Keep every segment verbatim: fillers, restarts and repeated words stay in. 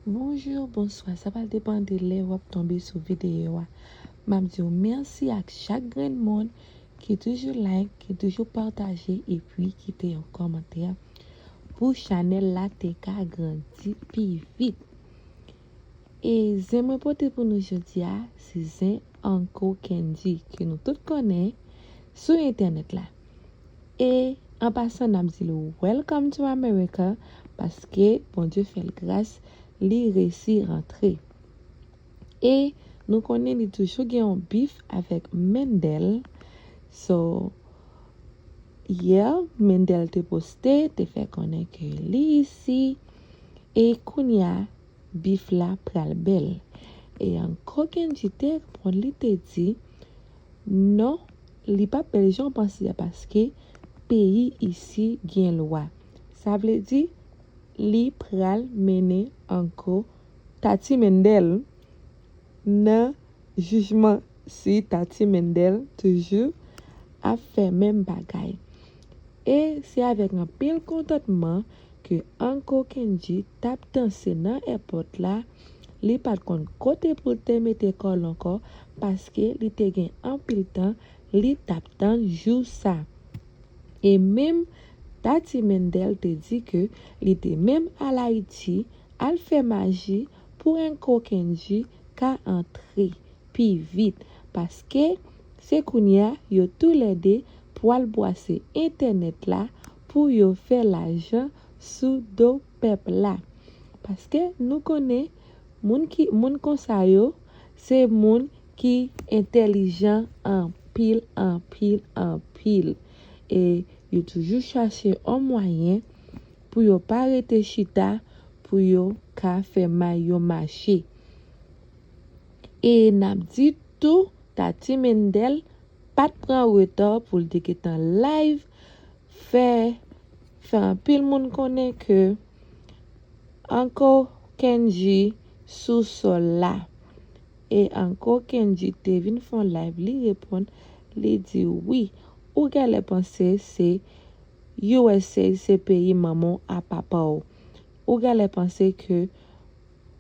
Bonjou, bonswa, sa pral depann de lè w ap tonbe sou videyo a. M ap di w mèsi ak chak grenn moun ki toujou like, ki toujou pataje epi kite yon kòmantè pou chanèl la te ka grandi pi vit. E zen mwen pote pou nou jodi a, se zen Uncle Kenji ke nou tout konnen sou entènèt la. E an pasan, n ap di l welcome to America, paske Bondye fè l gras, li resi rantre. E nou konnen li toujou gen yon bif avèk Mendel. So, yeah, Mendel te poste, te fè konnen ke li isi. E kounye a, bif la pral bèl. E Uncle Kenji te reponn, li te di, non, li p ap bèl jan w panse a, paske peyi isi gen lwa. Sa vle di, li pral mennen Uncle Tati Mendel nan jijman si Tati Mendel toujou ap fè menm bagay. E se avèk anpil kontantman ke Uncle Kenji t ap danse nan èpòt la. Li pa t konn kote pou l te mete kò l ankò, paske li te gen anpil tan li t ap tann jou sa. E menm Tati Mendel te di ke li te menm al Ayiti al fè maji pou Uncle Kenji ka antre pi vit, paske se kounye a yo toulède pral bwase entènèt la pou yo fè lajan sou do pèp la. Paske nou konnen moun ki, moun konsa yo, se moun ki entèlijan anpil, anpil, anpil. E yo toujou chache yon mwayen pou yo pa rete chita, pou yo ka fè may yo mache. E n ap di tou, Tati Mendel pa t pran reta pou l te gentan live, fè, fè anpil moun konnen ke Uncle Kenji sou sòl la. E Uncle Kenji te vin fè yon live, li reponn, li di, wi, ou genlè panse se U S A, se peyi manman w a papa w. Ou genlè panse ke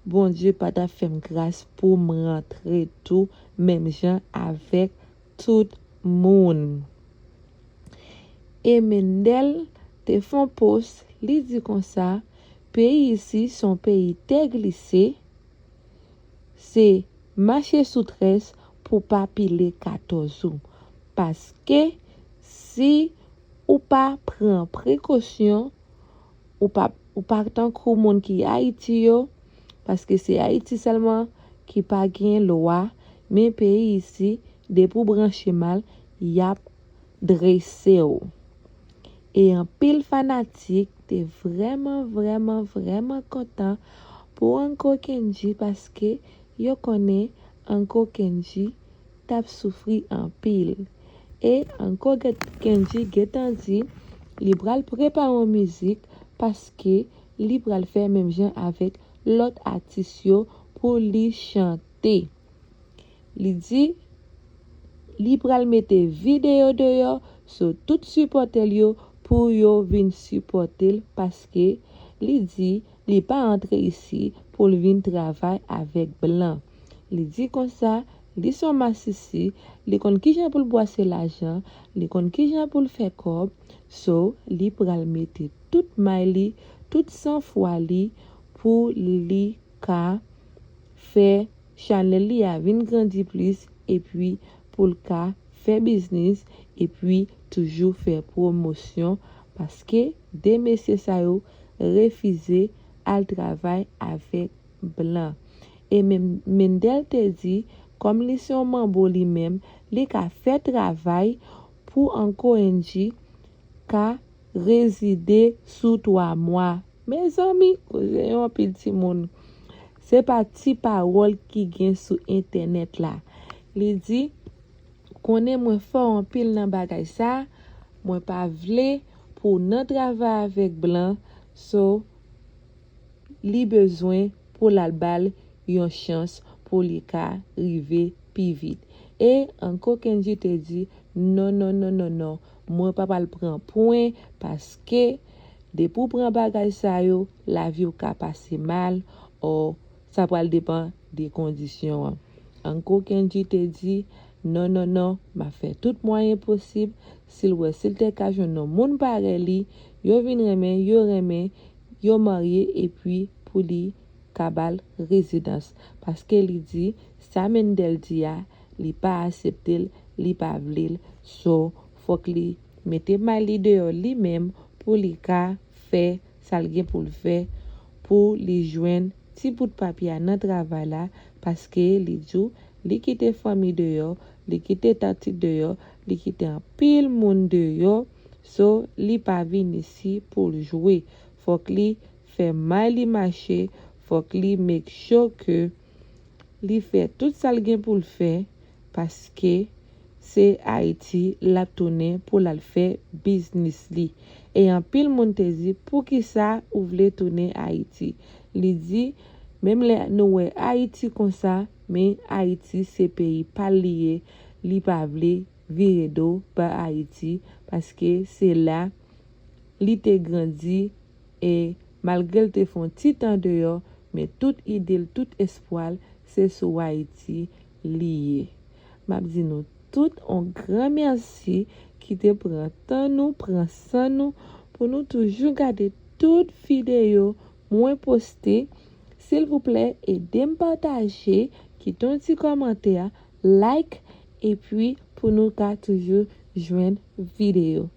Bondye pa t ap fè m gras pou m rantre tou, menm jan avèk tout moun. E Mendel te fè yon post, li di konsa, peyi isi se yon peyi tè glise, se mache sou très pou pa pile katòz ou. Paske si ou pa pran prekosyon, ou pa, ou pa tankou moun ki Ayiti yo, paske se Ayiti sèlman ki pa gen lwa, men peyi isi, depi w branche mal, y ap drese w. E anpil fanatik te vrèman, vrèman, vrèman kontan pou Uncle Kenji, paske yo konnen Uncle Kenji t ap soufri anpil. E Uncle Kenji gentan di li pral prepare yon mizik, paske li pral fè menm jan avèk lòt atis yo pou li chante. Li di li pral mete videyo deyò, so tout sipòtè l yo pou yo vin sipòte l, paske li di li pa antre isi pou l vin travay avèk blan. Li di konsa, li se yon masisi, li konn kijan pou l bwase lajan, li konn kijan pou l fè kòb, so li pral mete tout may li, tout sanfwa li pou li ka fè chanèl li a vin grandi plis, epi pou l ka fè biznis, epi toujou fè pwomosyon, paske de mesye sa yo refize al travay avèk blan. E Men-, Mendel te di, kòm li se yon manbo li menm, li ka fè travay pou Uncle Kenji ka rezide sou twa mwa. Mezanmi, koze yon anpil timoun. Se pa ti pawòl ki gen sou entènèt la. Li di, konnen mwen fò anpil nan bagay sa, mwen pa vle pou w nan travay avèk blan, so li bezwen pou l al ba l yon chans pou li ka rive pi vit. E Uncle Kenji te di, non, non, non, non, non, mwen pa pral pran pwen, paske depi w pran bagay sa yo, lavi w ka pase mal, Or, sa pral depann de kondisyon an. Uncle Kendji te di, non, non, non, m ap fè tout mwayen posib. Si l wè, si l te ka jwenn yon moun parèy li, yo vin renmen, yo renmen, yo marye, epi pou li ka ba l rezidans. Paske li di, sa Mendel di a, li pa aksepte l, li pa vle l. So, fòk li mete may li deyò li menm pou li ka fè sa l gen pou l fè, pou li jwenn ti bout papye a nan travay la, paske li di w, li kite fanmi deyò, li kite tati deyò, li kite anpil moun deyò, so li pa vin isi pou l jwe. Fòk li fè may li mache, fòk li make sure ke li fè tout sa l gen pou l fè, paske se Ayiti l ap tounen pou l al fè biznis li. E anpil moun te di, poukisa ou vle tounen Ayiti? Li di, menm lè nou wè Ayiti konsa, men Ayiti se peyi pa l li ye, li pa vle vire do ba Ayiti, paske se la li te grandi, e malgre l te fè yon ti tan deyò, men tout ide l, tout espwa l, se sou Ayiti li ye. M ap di nou tout yon gran mèsi ki te pran tan nou, pran san nou, pou nou toujou gade tout videyo mwen poste. Silvouplè, ede m pataje, kite yon ti kòmantè, like, epi pou nou ka toujou jwenn videyo.